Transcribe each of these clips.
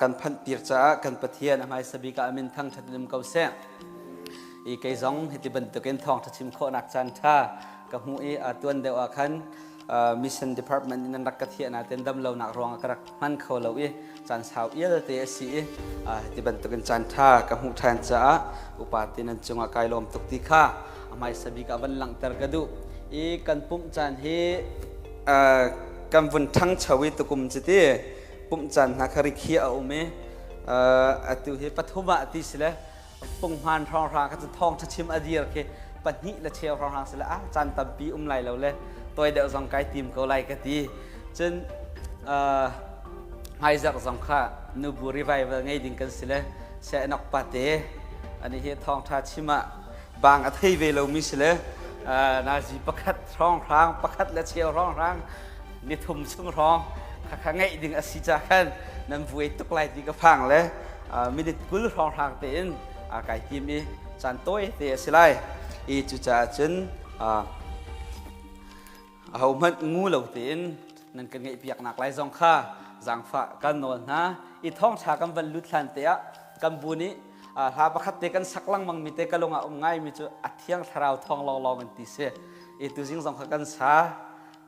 kan phanhtir caah kan Pathian a hmaisa bik ah a min thangṭhat in um ko seh. I kei zong hiti bantukin thawngṭha chim khawhnak caan ṭha ka hmuh i tuan deuh ah khan mission department in an rak ka thiah nain dam lonak ruangah ka rak hman kho lo i caan sau ial te a si i hiti bantukin caan ṭha ka hmuh ṭhan caah upa te nan cungah kai lawm tuk ti kha a hmaisa bik ah van langhter ka duh i kan pumh caan hi kan vun ṭhangcho i tukum cu ti pumh caan hna kha rikhiah a um i atu hi pathum ah ti si le punghman hrawnghrang kha cu thawng ṭhachim a dir khi pahnih le cheu hrawnghrang si le ah caan tampi um lai lo le tawi deuh zong kai tim ko lai ka ti. Cun hmaizarh zong kha nubu revival ngei ding kan si le Sehnok pate ani hi thawngṭha chim ah bang a thei ve lomi si le nazi pakhat hrawnghrang pakhat le cheu hrawnghrang nithum chung hrawng khakha ngeih ding a si ca khan nan vuai tuk lai ti ka phang le minute 20 hrawnghrang tein kai tim i caan tawi te a si lai. I cucaah cun ahohmanh ngu lo tein nan kan ngeihpiaknak lai zong kha zaangfah kan nawl hna. I thawngṭha kan van lut hlan te ah kan bu nih hla pakhat te kan sak lengmang mi te ka lung ah um ngai mi cu a thiang thlarau thawng lawnglawng in ti si. I tuzing zong kha kan sa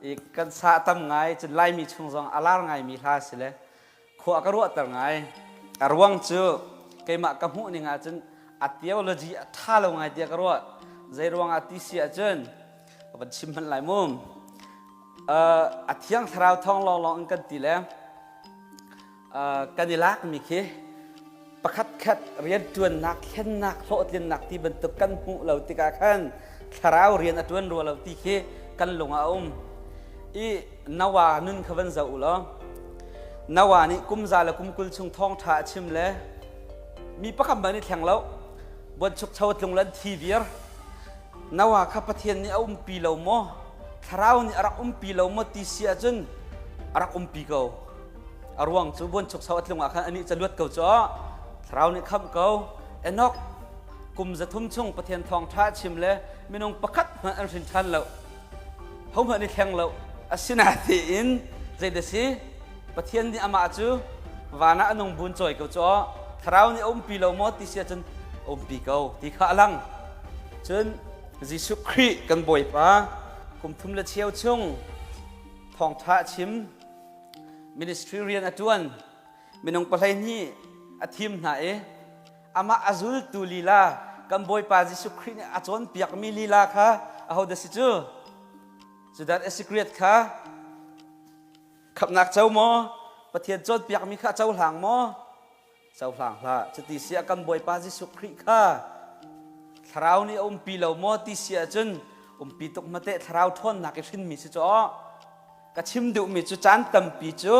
i kan sa tam ngai. Cun Laimi chung zong a lar ngai mi hla si le khua ka ruahter ngai. A ruang cu keimah ka hmuh ning ahcun a theology a ṭha lo ngai tiah ka ruah. Zei ruangah ti si ahcun ka van chim hmanh lai mu. A thiang thlarau thawng lawnglawng in kan ti le kan i lakmi khi pakhat khat rianṭuannak, thlennak, hlawhtlinnak ti bantuk kan hmuh lo tikah khan thlarau rian a ṭuan rua lo ti khi kan lung ah a um. I Noah nun kha van zoh u law Noah nih kum za le kum 20 chung thawngṭha a chim le mi pakhat hmanh i thleng lo, buanchukcho tlung le an thi viar. Noah kha Pathian nih a umpi lo maw? Thlarau nih a rak umpi lo maw ti si ahcun a rak umpi ko. A ruang cu buanchukcho a tlung ah khan anih ca luat ko cu Thlarau nih khamh ko. Enoch kum 300 chung Pathian thawngṭha a chim le minung pakhat hmanh an hrin ṭhan lo. Hohmanh i thleng lo. Asinain zeidah si? Pathian nih amah cu van ah a nung bun cawi ko cu Thlarau nih a umpi lo maw ti si ahcun a umpi ko ti kha a lang. Cun Jesuh Khrih kan Bawipa kum thum le cheu chung thawngṭha a chim, ministry rian a ṭuan, minung 12 a thim hna i amah a zultu lila kan Bawipa Jesuh Khrih nih a cawnpiakmi lila kha ahodah si cu? Judas Iscariot kha Khamhnak co maw? Pathian cawnpiakmi kha a cohlang maw? Cohlang hlah. Cuti si ah kan Bawipa Jesuh Khrih kha thlarau nih a umpi lo maw ti si ahcun umpi tuk hmate thlarau ṭhawnnak i hrinmi si cu ka chim duhmi cu caan tampi cu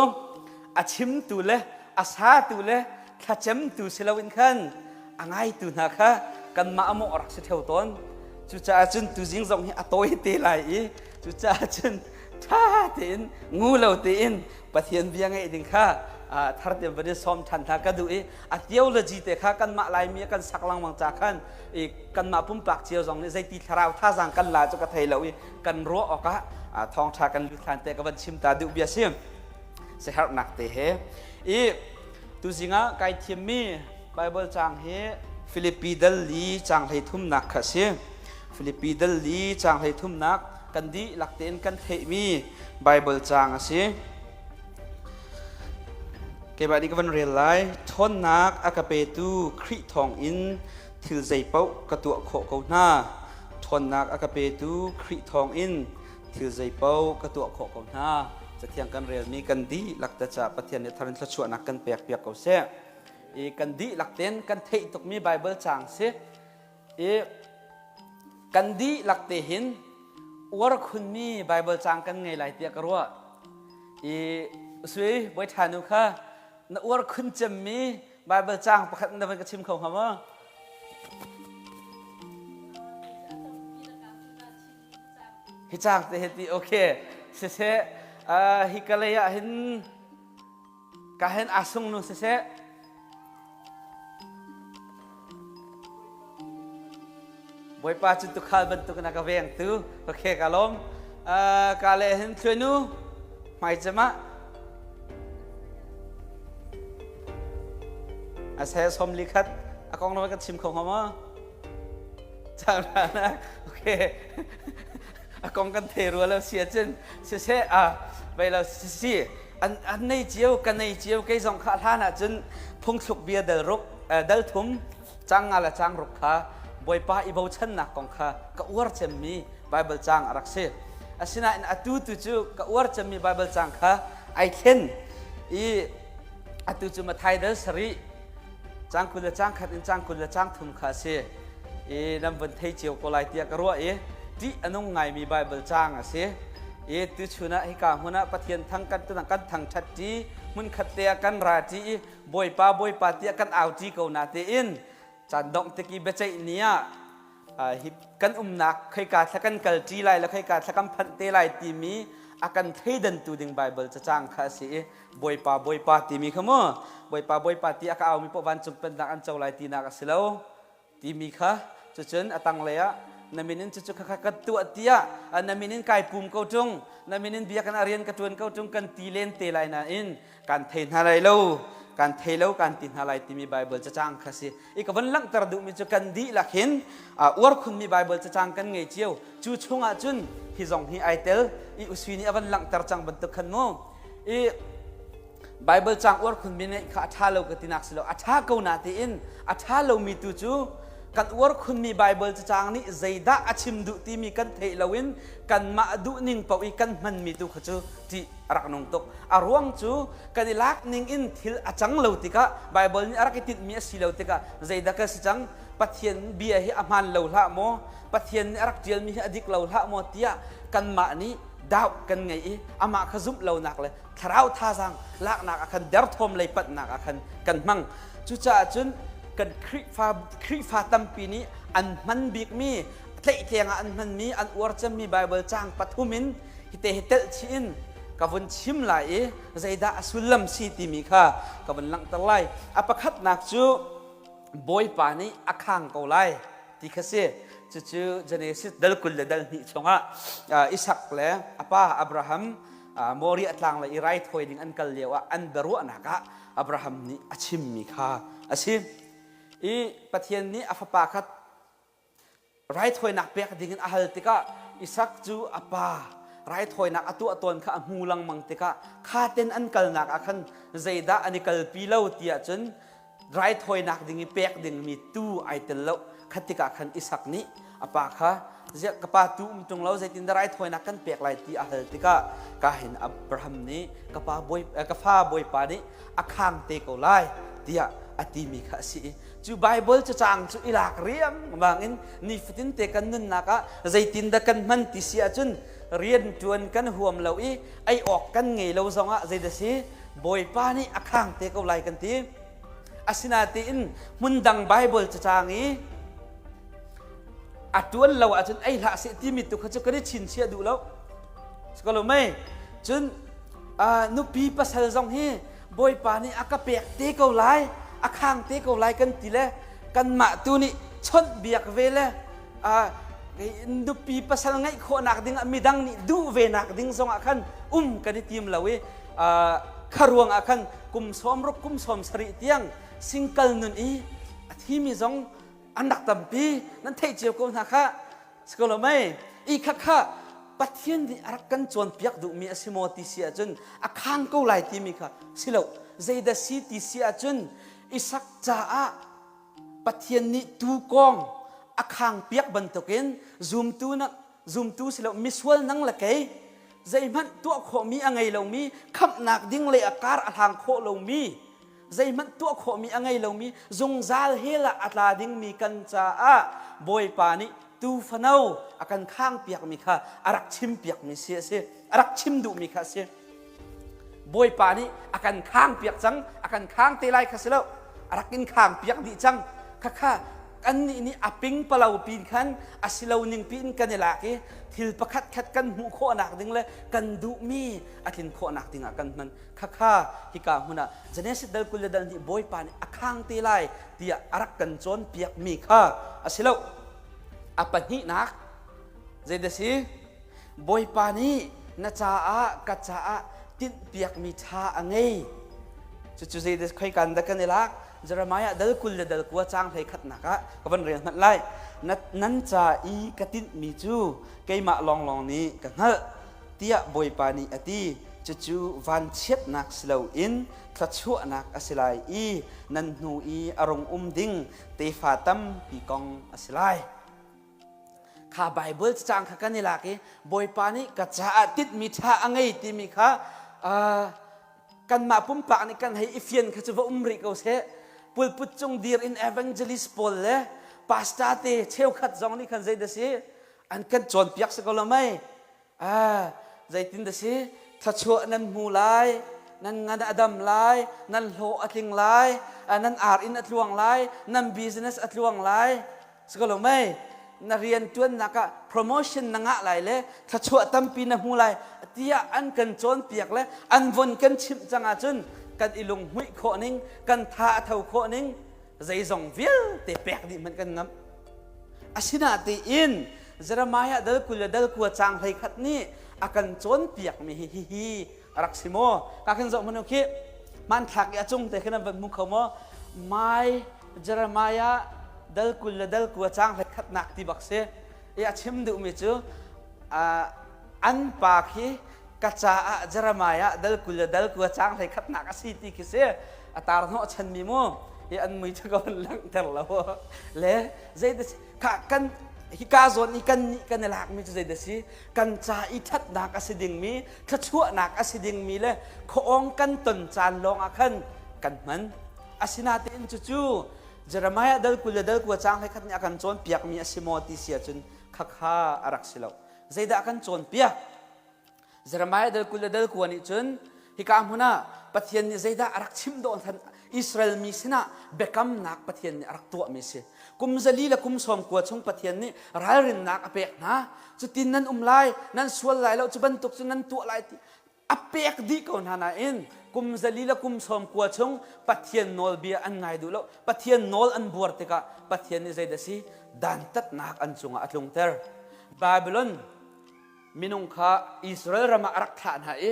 a chimtu le a satu le thlacemtu si loin khan a ngaitu hna kha kanmah a mawh rak si ṭheo tawn. Cucaah cun tuzing zong hi a tawi te lai i cucaah cun ṭha tein ngu lo tein Pathian bia ngeih ding kha thar tein van i sawm ṭhan hna ka duh i a theology te kha kanmah Laimi a kan sak lengmang ca khan i kanmah pumpak cio zong nih zeiti thlarau thazaang kan la cu ka thei lo i kan ruah awkah thawngṭha kan lut hlan te ka van chim ta duh bia si siherhnak te he i tuzing ah kai thiammi Bible caang hi Filipi dal li caang 33nak kha si. Filipi dal li caang 33nak kan dihlak tein kan theihmi Bible caang a si. Keimah nih ka van rel lai. Ṭhawnnak a ka petu Khrih thawngin thil zeipaoh ka tuah khawh ko hna. Ṭhawnnak a ka petu Khrih thawngin thil zeipaoh ka tuah khawh ko hna. Cathiang kan relmi kan dihlak te caah Pathian nih thar in thluachuahnak kan pek piak ko seh. I kan dihlak tein kan theih tukmi Bible caang si. I kan dihlak te hin uar khunmi Bible caang kan ngei lai tiah ka ruah. I sui bawi ṭha nu kha na uar khun cemmi Bible caang pakhat na van ka chim kho hnga maw? Hi caang te hi ti okay. Siseh hi ka lei ah hin ka hen aa sung nu siseh Bawipa cu tukhal bantuk in a ka vengtu ka khek a lawm. Ka le hin thluai nu hmai cem ah. Isaiah 41 a kong na kan chim kho hnga maw? Cang okay. A kong kan thei rua lo si ahcun siseh a vai lo si an an nei cio ka nei cio kei zong kha hlan ahcun phungthluk bia dal ruk dal thum cang nga le cang ruk kha Bawipa i bochannak kong kha ka uar cemmi Bible cang a rak si. Asinain atu tu cu ka uar cemmi Bible cang kha ai thlen i atu cu Matthai dal sarih cang 20 le cang khat in cang 20 le cang thum kha a si. I nan vun thei cio ko lai tiah ka ruah i ṭih a nung ngaimi Bible cang a si. I tuchun ah hika hmun ah Pathian thang kan kan thangṭhat ṭi hmunkhat te ah kan ra ṭi i Bawipa Bawipa tiah kan au ṭi ko na tein caan dongh tik i biaceih ni ah hi kan umnak khoika thla kan kal ṭi lai le khoika thla kan phanh te lai timi a kan thleidantu ding Baibal cacang kha a si i Bawipa Bawipa timi kha mu Bawipa Bawipa ti a ka aumi poh vancung pennak an co lai tinak a si lo timi kha cucun a tanglei ah na min in cucu khakha ka tuah tiah na min in kai pum ko ṭung na min in biakinn ah rian ka ṭuan ko ṭung kan ti len te lai nain kan thei hna lai lo kan thei lo kan ti hna lai timi Bible cacang kha si i ka von langhter duhmi cu kan dihlak hin uar khunmi Bible cacang kan ngei cio cu chungah cun hi zong hi ai tel i usui nih a van langhter cang bantuk khan mu i Bible cang uar khunmi ngeih kha a ṭha lo ka tinak si lo a ṭha ko na tiin a ṭha lomi tu cu kan uar khunmi Bible cacang nih zeidah a chim duh timi kan theih loin kanmah duhning paoh i kan hmanmi tu kha cu ṭih a rak nung tuk. A ruang cu kan i lak ning in thil a cang lo tikah Baibal nih a rak i tinhmi a si lo tikah zeidah kan si cang? Pathian bia hi a hmaan lo hlah maw? Pathian nih a rak ṭialmi hi a dik lo hlah maw tiah kanmah nih doubt kan ngei i amah kha zumh lonak le thlarau thazaang laknak ah khan derthawm lei panhnak ah khan kan hmang. Cucaah cun kan Khrihfa Khrihfa tampi nih an hman bikmi tlaihtleng ah an hmanmi an uar cemmi Baibal caang pathum in hite hi telh chih in ka vun chim lai i zeidah a sullam si timi kha ka vun langhter lai. A pakhatnak cu Bawipa nih a khang ko lai ti kha si. Cucu Genesis dal 20 le dal hnih chungah Isak le a pa Abraham Moriah tlang le i raithawi ding an kal lio ah an biaruahnak ah Abraham nih a chimmi kha a si. I Pathian nih a fapa kha raithawinak pek dingin a hal tikah Isak cu a pa raithawinak a tuah tawn kha a hmu lengmang tikah kha ten an kalnak ah khan zeidah an i kalpi lo tiah cun raithawinak ding i pek dingmi tu ai tel lo kha tikah khan Isak nih a pa kha ziah ka pa tu um ṭung lo zeitindah raithawinak kan pek lai ti a hal tikah kahin Abraham nih ka pa bawi ka fa bawipa nih a khang te ko lai tiah a timi kha a si i cu Bible cacang cu i lak riangmang in nifatin te kan nunnak ah zeitindah kan hman ti si ahcun rianṭuan kan huam lo i ei awk kan ngei lo zongah zeidah si Bawipa nih a khang te ko lai kan ti. Asinain hmundang Bible cacang i a ṭuan lo ahcun ei hlah seh timi tu kha cu kan i chinchiah duh lo. Si ko lo mei? Cun nupi pasal zong hi Bawipa nih a ka pek te ko lai, a khang te ko lai kan ti le kanmah tu nih chawnh biak ve le nupi pasal ngeih khawhnak ding ah midang nih duh ve nak ding zongah khan um kan i tim lo i kha ruang ah khan kum 60 kum 70 tiang single nun i a thimi zong an rak tampi nan theih cio ko hna kha Si ko lo mei? I kha kha Pathian nih a rak kan cawnpiak duhmi a si maw ti si ahcun a khang ko lai timi kha si lo. Zeidah si ti si ahcun Isak caah Pathian nih tuukawng a khang piak bantukin zumtu na zumtu si lo misual nang le kei zeihmanh tuah khawhmi a ngei lomi khamhnak ding le a kar a hlang khawh lomi zeihmanh tuah khawhmi a ngei lomi zungzal hell ah a tla dingmi kan caah Bawipa nih tuufano a kan khangpiakmi kha a rak chimpiakmi si a si a rak chim duhmi kha a si Bawipa nih a kan khangpiak cang a kan khang te lai kha si lo a rak in khangpiak dih cang khakha kannih nih a ping palo pin khan a si lo ning piin kan i lak i thil pakhat khat kan hmuh khawhnak ding le kan duhmi a tlin khawhnak ding ah kan hman khakha hika hmun ah Genesis dal 20 le dal nih Bawipa nih a khang te lai tiah a rak kan cawnpiakmi kha a si lo. A pahnihnak zeidah si? Bawipa nih na caah ka caah tinhpiakmi ṭha a ngei. Cucu zeidah khoikan dah kan i lak? Jeremiah dal 20 le dal 9 caang 11nak ah ka van rel hmanh lai. Nan ca i ka tinhmi cu keimah lawnglawng nih ka hngalh tiah Bawipa nih a ti. Cucu vanchiatnak si loin thluachuahnak a si lai i nan hnu i a rung um ding tefa tampi kong a si lai. Kha Baibal cacang kha kan i lak i Bawipa nih ka caah tinhmi ṭha a ngei timi kha kanmah pumpak nih kan hei i fian kha cu va um rih ko seh. Pulput cung dir in evangelist pawl le pastor te cheukhat zong nih khan zei dah si an kan cawnpiak si ko lo mei? Ah, zeitin dah si? Thluachuah nan hmu lai, nan ngan a dam lai, nan hlawh a tling lai, nan ar in a tluang lai, nan business a tluang lai. Si ko lo mei? Na rian ṭuannak ah promotion na ngah lai le thluachuah tampi na hmu lai tiah an kan cawnpiak le an von kan chimh cang ahcun kan i lunghmuih khawh ning, kan tha a tho khawh ning, zeizong vialte pek dih hmanh kan ngamh. Asinain Jeremiah dal 20 le dal 9 caang 11 nih a kan cawnpiakmi hi hihi a rak si maw? Ka khin zoh hmanh u khi hmanthlak i a cung te khin an van hmu kho maw? My Jeremiah dal 20 le dal 9 caang 11nak ti bak si. I a chim duhmi cu an pa khi ka caah Jeremiah dal 20 le dal 9 caang 11nak a si ti khi si. A tar hnawh chanmi mu. I an mui cu ka van langhter lo. Le zeidah kha kan hika zawn i kan nih kan i lakmi cu zeidah si kan ca i ṭhatnak a si dingmi thluachuahnak a si dingmi le khuaawng kan ton caan lawng ah khan kan hman asinain cucu Jeremiah dal 20 le dal 9 caang 11 nih a kan cawnpiakmi a si maw ti si ahcun khakha a rak si lo zeidah a kan cawnpiak Jeremiah dal 20 le dal 9 nih cun hika hmun ah Pathian nih zeidah a rak chimh dawh than Israel mi sinah biakamnak Pathian nih a rak tuahmi si. Kum zali le kum 90 chung Pathian nih ralrinnak a pek hna. Cutin nan um lai, nan sual lai lo, cu bantuk cu nan tuah lai ti a pek dih ko hna nain kum zali le kum 90 chung Pathian nawlbia an ngai duh lo. Pathian nawl an buar tikah Pathian nih zeidah si dantatnak an cungah a tlungter. Babylon minung kha Israel ram ah a rak thlah hna i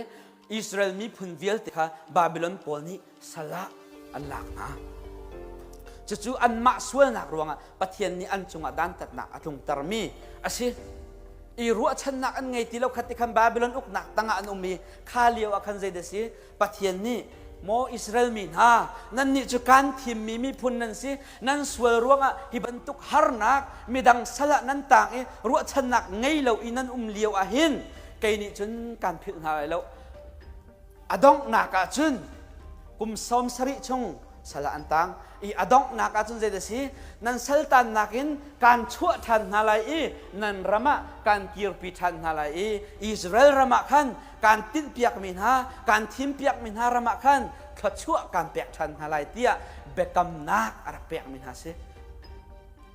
Israel miphun vialte kha Babylon pawl nih sal ah an lak hna. Cucu anmah sualnak ruangah Pathian nih an cungah dantatnak a tlungtermi a si. I ruahchannak an ngei ti lo khat ti khan Babylon uknak tangah an um i kha lio ah khan zeidah si Pathian nih Maw Israel mi hna, nannih cu kaan thimmi miphun nan si. Nan sual ruangah hi bantuk harnak midang sal ah nan tang i ruahchannak ngei lo i nan um lio ah hin kei nih cun kaan philh hna lai lo. A donghnak ah cun kum 70 chung sal ah an tang i a donghnak ah cun zeidah si nan saltannak in kaan chuah ṭhan hna lai i nan ram ah kaan kirpi ṭhan hna lai i Israel ram ah khan kaan tinhpiakmi hna kaan thimpiakmi hna ram ah khan thluachuah kaan pek ṭhan hna lai tiah biakamnak a rak pekmi hna si.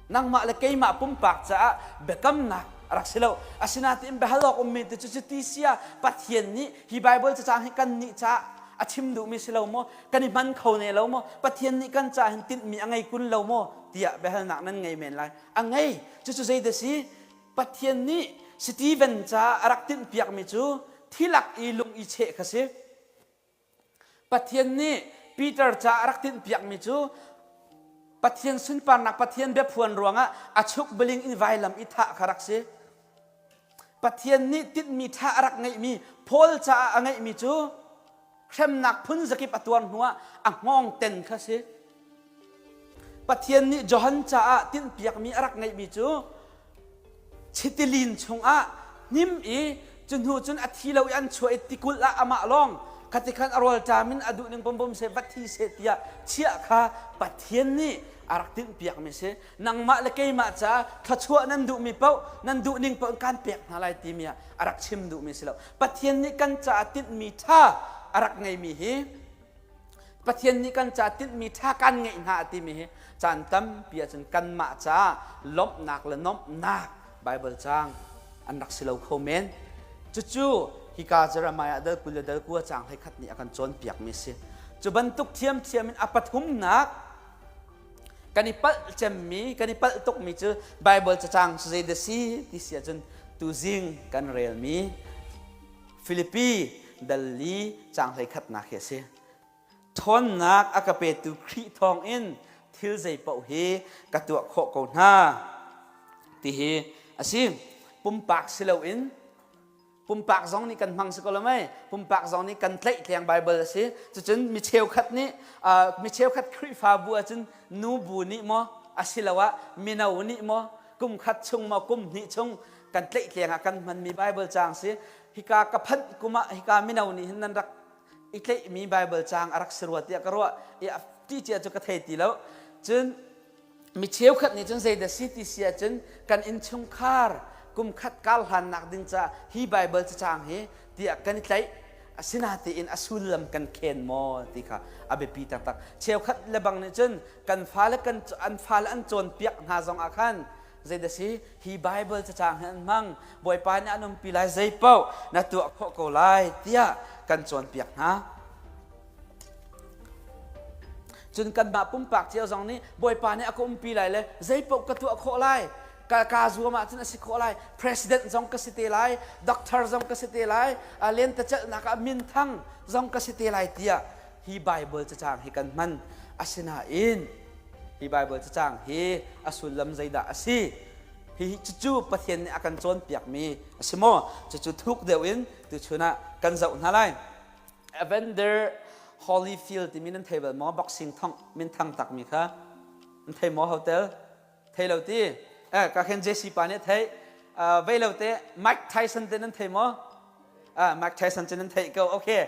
Nangmah le keimah pumpak caah biakamnak a rak si lo. Asinain biahal awk ummi ti cu cuti sia Pathian nih hi Baibal cacang hi kan nih caah a chim duhmi si lo maw? Kan i hman kho ne lo maw? Pathian nih kan caah hin tinhmi a ngei kun lo maw? tiah biahalnak nan ngei men lai. A ngei. Cucu zeidah si? Pathian nih Stephen caah a rak tinhpiakmi cu thilak i lung i cheh kha si. Pathian nih Peter caah a rak tinhpiakmi cu Pathian sunparnak Pathian biaphuan ruangah a chuk beling in vailam i thah kha rak si. Pathian nih tinhmi ṭha a rak ngeihmi Paul caah a ngeihmi cu hremnak phun zakip a tuar hnuah a hngawng ten kha si. Pathian nih Johan caah tinhpiakmi a rak ngeihmi cu chitilin chungah hnim i cu hnu cun a thi lo i an chuah i tikulh ah amah lawng khati khan a rawlṭam in a duh ning bom seh va thi seh tiah chiah kha Pathian nih a rak tinhpiakmi si. Nangmah le keimah caah thluachuah nan duhmi paoh nan duh ning paoh in kaan pek hna lai timi ah a rak chim duhmi si lo. Pathian nih kan caah tinhmi ṭha a rak ngeimi hi Pathian nih kan caah tinhmi ṭha kan ngeih hna a timi hi caan tampi ahcun kanmah caah lawmhnak le nuamhnak Baibal caang an rak si lo kho men. Cucu hika Jeremiah dal 20 le dal 9 caang 11 nih a kan cawnpiakmi a si. Cu bantuk ṭhiamṭhiam in a pathumnak kan i palh cemmi kan i palh tukmi cu Baibal cacang cu zei dah si ti si ahcun tuzing kan relmi Filipi dal li caang 11nak hi a si. Ṭhawnnak a ka petu Khrih thawngin thil zeipaoh hi ka tuah khawh ko hna ti hi a si. Pumpak si loin pumpak zong nih kan hmang si ko lo mei pumpak zong nih kan tlaihtleng Bible a si cucun mi cheukhat nih mi cheukhat Khrihfabu ahcun nu bu nih maw asiloah mino nih maw kum khat chung maw kum hnih chung kan tlaihtleng ah kan hmanmi Bible caang si hika ka phanh kum ah hika mino nih hin nan rak i tlaihmi Bible caang a rak si rua tiah ka ruah i ti cia cu ka thei ti lo cun mi cheukhat nih cun zeidah si ti si ahcun kan innchungkhar kum khat kar hlannak ding caah hi Bible cacang hi tiah kan i tlaih asinatein a sullam kan khen maw ti kha a biapi taktak cheukhat le bang nih cun kan fale kan an fale an cawnpiak hna zong ah khan zeidah si hi Bible cacang hi an hmang Bawipa nih an umpi lai zei paoh na tuah khawh ko lai tiah kan cawnpiak hna Cun kanmah pumpak cio zong nih Bawipa nih a ka umpi lai le zeipaoh ka tuah khawh lai ka ka zuam ahcun a si khawh lai president zong ka si te lai doctor zong ka si te lai lentecelhnak ah minthang zong ka si te lai tiah hi Bible cacang hi kan hman asinain hi Bible cacang hi a sullam zeidah a si hihi cucu Pathian nih a kan cawnpiakmi a si maw cucu thuk deuh in tuchun ah kan zoh hna lai Evander Holyfield timi nan thei bal maw? Boxing thongh minthang takmi kha. Nan thei maw hotel? Thei lo ti. Eh, ka khen JC pa nih thei. Uh, vei lo te Mike Tyson te nan thei maw? Uh, Mike Tyson cu nan theih ko. Okay.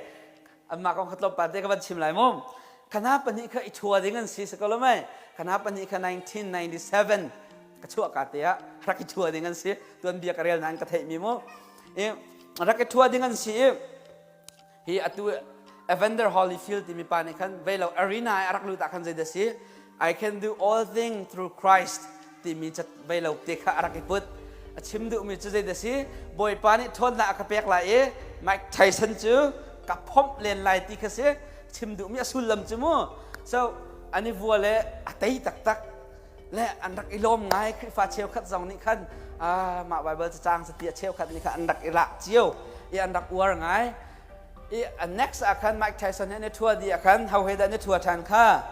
Amma kong kha tlawmpal te ka van chim lai mu. Kana pahnih kha i thua ding an si si ko lo mei. Kana pahnih kha 1997 ka chuah ka te ah rak i thua ding an si. Tuan bia ka rel nain ka theih mi mu. I rak i thua ding an si i Hi atu Evander Holyfield timi pa nih khan veilo arena i a rak lut ah khan zeidah si I can do all things through Christ timi cat veilo te kha a rak i put. A chim duhmi cu zeidah si Bawipa nih ṭhawnnak a ka pek lai i Mike Tyson cu ka phomh len lai ti kha si chim duhmi a sullam cu mu. So an i vua le a tei taktak le an rak i lawm ngai Khrihfa cheukhat zong nih khan mah Bible cacang cu tiah cheukhat nih khan an rak i lak cio i an rak uar ngai i next ah khan Mike Tyson he an i thua dih ah khan ho he dah an i thua ṭhan kha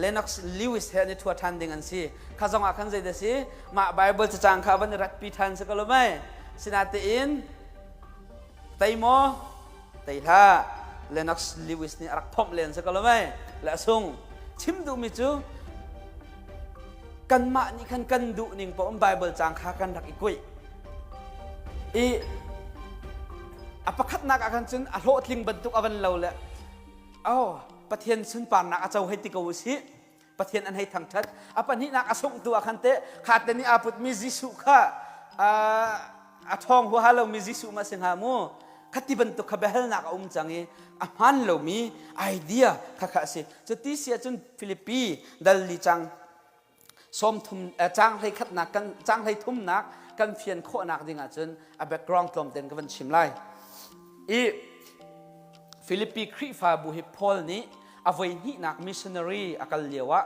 Lennox Lewis he an i thua ṭhan ding an si kha zong ah khan zei dah si mah Bible cacang kha van i ratpi ṭhan si ko lo mei sinatein Tei maw? Tei hlah. Lennox Lewis nih a rak phomh len si ko lo mei? Le a sung. Chim duhmi cu kanmah nih khan kan duh ning paoh in Bible caang kha kan rak i kuih. I a pakhatnak ah khan cun a hlawhtling bantuk a van lo le oh Pathian sunparnak a co hei ti ko usih. Pathian an hei thangṭhat. A pahnihnak a sunghtu ah khan teh kha te nih aa putmi Jesuh kha a ṭhawng huaha lomi Jesuh ma si hnga mu? Khati bantuk kha biahalnak a um cang i a hmaan lomi idea kha kha a si. Cuti si ahcun Filipi dal li cang sawmthum caang hlei khatnak kan caang hlei thumnak kan fian khawhnak ding ahcun a background tlawmten ka van chim lai. I Filipi Khrihfabu hi Paul nih a voihnihnak missionary a kal lio ah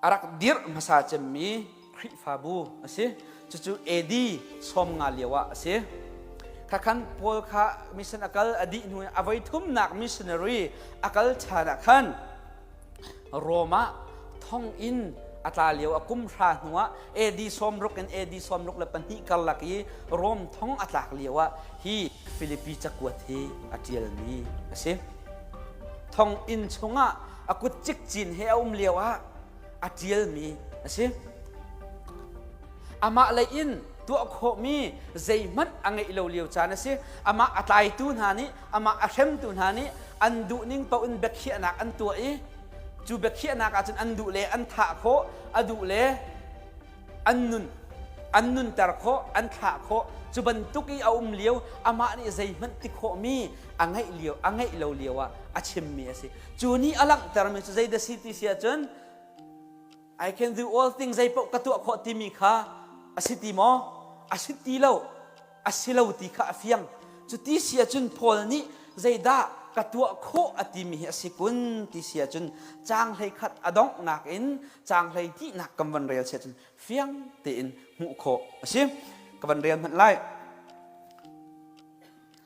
a rak dirh hmasa cemmi Khrihfabu a si. Cucu AD 50 lio ah a si. Khakhan Paul kha mission a kal a dih hnu a voithumnak missionary a kal ṭhan ah khan Rome ah thonginn a tla lio a kum hra hnu ah AD 60 in AD 62 karlak i Rome thong a tlak lio ah hi Filipi cakuat hi a ṭialmi a si. Thonginn chungah a kut cikcin he a um lio ah a ṭialmi a si. Amah lei in tuah khawhmi zeihmanh a ngeih lo lio caan a si. Amah a tlaitu hna nih, amah a hremtu hna nih an duhning paoh in biakhiahnak an tuah i cu biakhiahnak ahcun an duh le an thah khawh, a duh le an nun an nunter khawh, an thlah khawh. Cu bantuk i a um lio amah nih zeihmanh ti khawhmi a ngeih lio a ngeih lo lio ah a chimmi a si. Cu nih a langhtermi cu zeidah si ti si ahcun I can do all things zei paoh ka tuah khawh timi kha a si ti maw? A si ti lo. A si lo ti kha a fiang. Cu ti si ahcun Paul nih zeidah ka tuah khawh a timi hi a si kun ti si ahcun caang 11 a donghnak in caang 12nak kan van rel si ahcun fiang tein hmuh khawh a si. Ka van rel hmanh lai.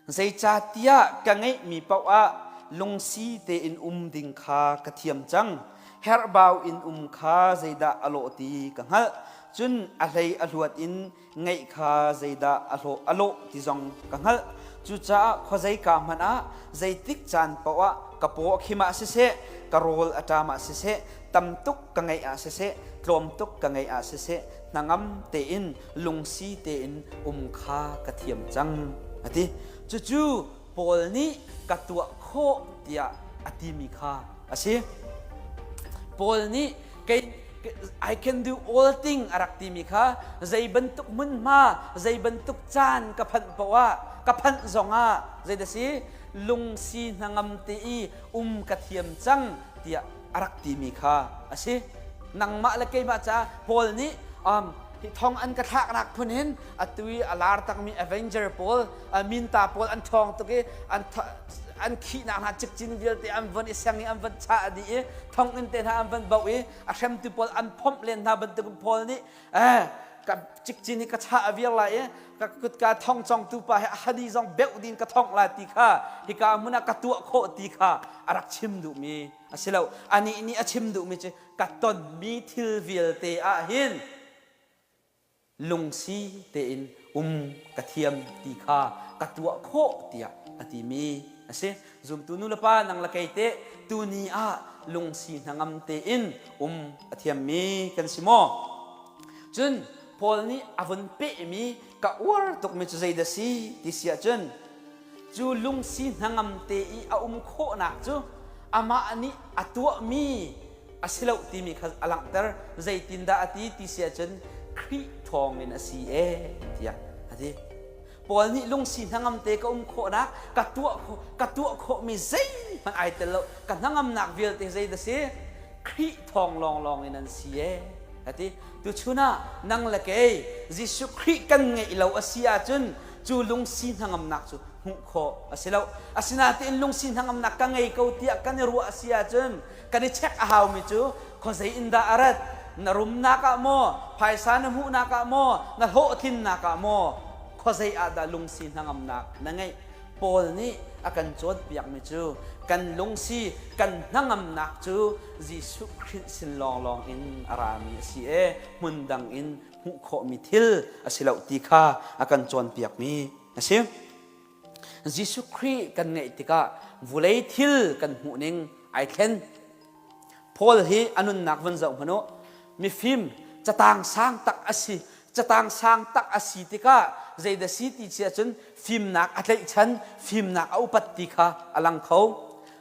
Zeicahtiah ka ngeihmi paoh ah lungsi tein um ding kha ka thiam cang. Herhbau in um kha zeidah a lawh ti ka hngalh. Cun a hlei a hluat in ngeih kha zeidah a hlawh a lawh ti zong ka hngalh. Cucaah khuazeika hmanh ah zeitik caan paoh ah ka paw a khim ah siseh, ka rawl a ṭam ah siseh, tam tuk ka ngeih ah siseh, tlawm tuk ka ngeih ah siseh, hnangam tein lungsi tein um kha ka thiam cang, a ti. Cucu Paul nih ka tuah khawh tiah a timi kha a si. Paul nih kei I can do all thing a rak timi kha zei bantuk hmunhma, zei bantuk caan ka phanh paoh ah, ka phanh zongah zeidah si lungsi hnangam te i um ka thiam cang tiah a rak timi kha a si. Nangmah le keimah caah Paul nih um, hi thong an ka thlaknak phun hin atu i a lar takmi Avenger pawl minta pawl an ṭhawng tuk i an an khihnak hna cikcin vialte an von i seng i an von chah dih i thonginn te hna an von boh i a hremtu pawl an phomh len hna bantuk Paul nih eh ka cikcin hi ka chah a viar lai i ka kutka thong congtu pa he a hani zong beuh din ka thongh lai ti kha hika hmun ah ka tuah khawh ti kha a rak chim duhmi a si lo anih nih a chim duhmi cu ka tonmi thil vialte ah hin lungsi tein um ka thiam ti kha ka tuah khawh tiah a timi a si. Zumtu nu le pa nang le kei teh tuni ah lungsi hnangam tein um a thiammi kan si maw? Cun Paul nih a vun pehmi ka uar tukmi cu zeidah si ti si ahcun cu lungsi hnangam te i a um khawhnak cu amah nih a tuahmi a si lo timi kha a langhter. Zeitindah a ti ti si ahcun Khrih thawngin a si ee tiah a ti. Paul nih lungsi hnangam te ka um khawhnak ka tuah ka tuah khawhmi zeihmanh ai tel lo ka hnangamnak vialte zei dah si Khrih thawng lawnglawng in an si ee a ti. Tuchun ah nang le kei Jesuh Khrih kan ngeih lo a si ahcun cu lungsi hnangamnak cu hmuh khawh a si lo. Asinain lungsi hnangamnak ka ngei ko tiah kan i ruah a si ahcun kan i check a haumi cu khuazei in dah a rat na rumnak ah maw phaisa na hmuhnak ah maw na hlawhtlinnak ah maw khuazei ah dah lungsi hnangamnak na ngeih Paul nih a kan cawnpiakmi cu kan lungsi kan hnangamnak cu Jesuh Khrih sin lawnglawng in a rami a si e hmun dang in hmuh khawhmi thil a si lo ti kha a kan cawnpiakmi a si. Jesuh Khrih kan ngeih tikah vulei thil kan hmuhning ai thlen. Paul hi a nunnak vun zoh hmanh u. Mifim catang sang tak a si. Catang sang tak a si tikah zeidah si ti si ahcun fimnak a tlaihchan, fimnak a upat ti kha a lang kho.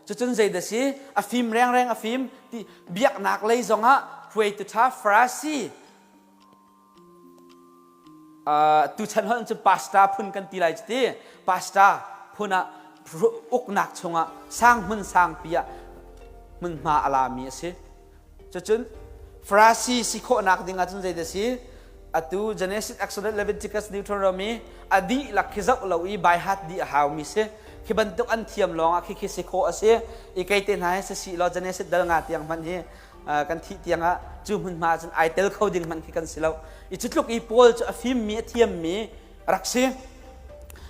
Cucun zeidah si a fim rengreng a fim ti biaknak lei zongah hruaitu ṭha Farasi Tuchan holh cu pastor phun kan ti lai cu ti. Pastor phun ah uknak chungah sang hmun sangpi ah hmunhma a lami a si. Cucun Farasi si khawhnak ding ahcun zeidah si? Atu Genesis, Exodus, Leviticus, Deuteronomy a dihlak khi zoh lo i by heart dih a haumi si. Khi bantuk an thiam lawng ah khi khi si khawh a si. I kei te hna hi si si law Genesis dal nga tiang hmanh hi kan thih tiangah cu hmunhma ahcun ai tel kho ding hmanh khi kan si lo. I cu tluk i Paul cu a fimmi a thiammi rak si.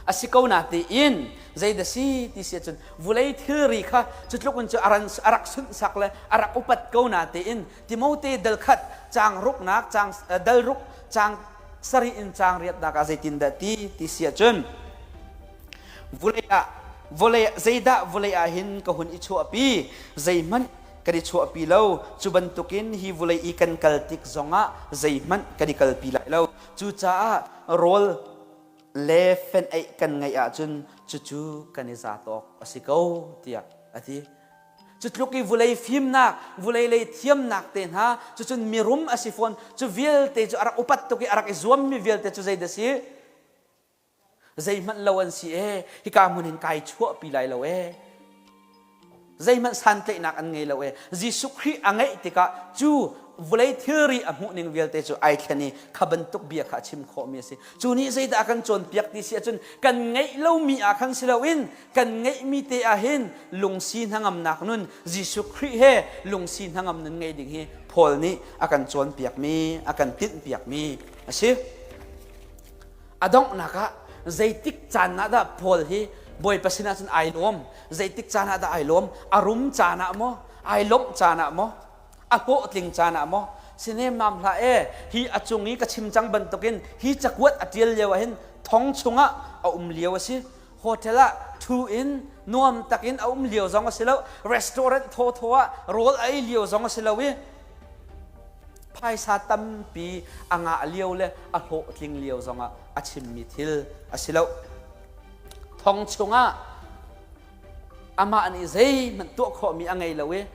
A si ko na tiin zeidah si ti si ahcun vulei thilri kha cu tluk in cu a rak sunhsak le a rak upat ko na tiin Timote dal khat caang ruknak caang dal ruk caang sarih in caang riatnak ah zeitindah ti ti si ahcun vulei ah vawlei zeidah vawlei ah hin ka hun i chuahpi zeihmanh kan i chuahpi lo cu bantukin hi vulei i kan kal tik zongah zeihmanh kan i kalpi lai lo cucaah rawl le fenh-eih kan ngeih ahcun cucu kan i zat awk a si ko tiah a ti cu tluk i vulei fimnak vulei lei thiamnak te hna cucun mirum a si fawn cu vialte cu a rak upat tuk i a rak i zuammi vialte cu zeidah si Zeihmanh lo an si ee, hika hmun hin kai chuahpi lai lo ee. Zeihmanh santlaihnak an ngei lo ee. Jesuh Khrih a ngeih tikah cu vawlei thilri a hmuhning vialte cu ai thlen i kha bantuk bia kha a chim khawhmi a si. Cu nih zeidah a kan cawnpiak ti si ahcun kan ngeih lomi ah khan si loin kan ngeihmi te ah hin lungsi hnangamnak nun Jesuh Khrih he lungsi hnangam nun ngei ding hi Paul nih a kan cawnpiakmi, a kan tinhpiakmi a si. A donghnak ah zeitik caan ah dah Paul hi Bawipa sinah cun ai lawm. Zeitik caan ah dah ai lawm? A rum caan ah maw? Ai lawmh caan ah maw? A hlawhtling caan ah maw? Sinemam hlah e, hi a cung i ka chim cang bantukin hi cakuat a ṭial lio ah hin thong chungah a um lio a si. Hotel ah ṭhu in nuam takin a um lio zong a si lo. Restaurant thawthaw ah rawl a ei lio zong a si lo i phaisa tampi a ngah lio le a hlawhtling lio zongah a chimmi thil a si lo. Thong chungah amah nih zeihmanh tuah khawhmi a ngei lo i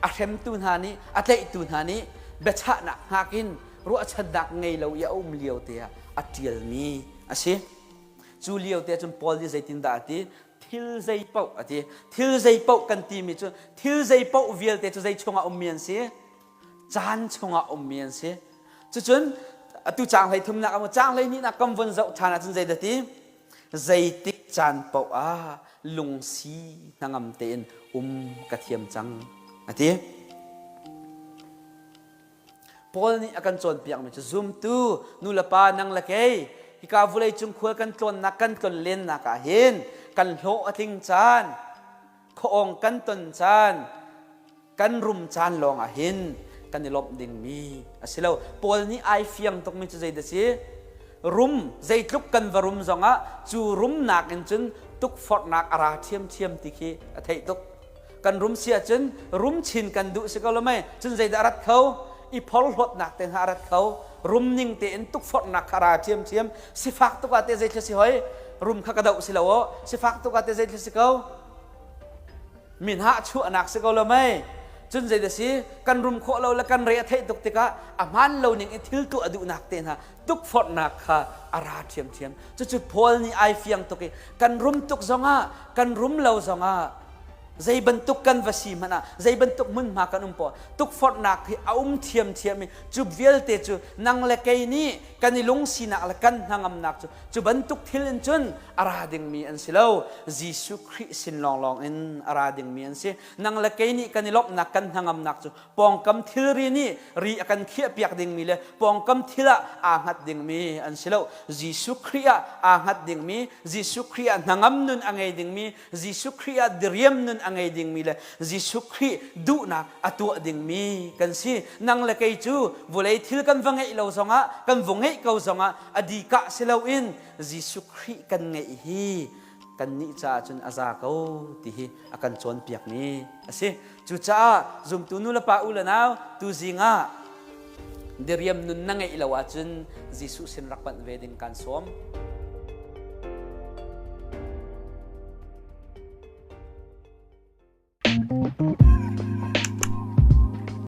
a hremtu hna nih a tlaihtu hna nih biachahnak hngak in ruahchannak ngei lo i a um lio te ah a ṭialmi a si. Cu lio te cun Paul nih zeitindah a ti? Thil zei paoh a ti. Thil zei paoh kan timi cu thil zei paoh vialte cu zei chungah ummi an si? Caan chungah ummi an si. Cucun atu caang hlei thumnak ah caang hlei hnihnak kan vun zoh ṭhan ahcun zeidah ti? Zeitik caan paoh ah lungsi hnangam tein um ka thiam cang a ti. Paul nih a kan cawnpiakmi cu zumtu nulepa nang le kei hika vulei cung khual kan tlawnnak kan tlonlennak ah hin kan hlawh a tling caan khuaawng kan ton caan kan rum caan lawng ah hin kan i lawmh dingmi a si lo. Paul nih ai fiang tukmi cu zeidah si? Rum zeitluk kan va rum zongah cu rumnak in cun tukforhnak a ra ṭhiamṭhiam ti khi a theih tuk. Kan rum si ahcun rum chin kan duh si ko lo mei? Cun zeidah a rat kho? I phorhlawtnak te hna a rat kho. Rum ning tein tukforhnak kha a ra ṭhiamṭhiam. Sifak tuk ah teh zeithil si hoi? Rum kha ka doh si lo aw. Sifak tuk ah teh zeithil si ko? Min ha chuahnak si ko lo mei? Cun zeidah si? Kan rum khawh lo le kan re a theih tuk tikah a hmaan lo ning i thil tuah duhnak te hna tukforhnak kha a ra ṭhiamṭhiam. Cucu Paul nih ai fiang tuk i kan rum tuk zongah kan rum lo zongah zei bantuk kan va si hmanh ah zei bantuk hmunhma kan um poah tukforhnak hi a um ṭhiamṭhiam i cu vialte cu nang le kei nih kan i lungsinak le kan hnangamnak cu cu bantuk thil in cun a ra dingmi an si lo. Jesuh Khrih sin lawnglawng in a ra dingmi an si. Nang le kei nih kan i lawmhnak kan hnangamnak cu pawngkam thilri nih ri a kan khiahpiak dingmi le pawngkam thil ah aa hngat dingmi an si lo. Jesuh Khrih ah aa hngat dingmi, Jesuh Khrih ah hnangam nun a ngei dingmi, Jesuh Khrih ah diriam nun a ngei dingmi le Jesuh Khrih duhnak a tuah dingmi kan si. Nang le kei cu vulei thil kan va ngeih lo zongah, kan va ngeih ko zongah a dikah si loin Jesuh Khrih kan ngeih hi kannih caah cun a za ko ti hi a kan cawnpiakmi a si. Cucaah zumtu nu le pa u le nau tuzing ah diriam nun na ngeih lo ahcun Jesuh sin rak panh ve ding kan sawm.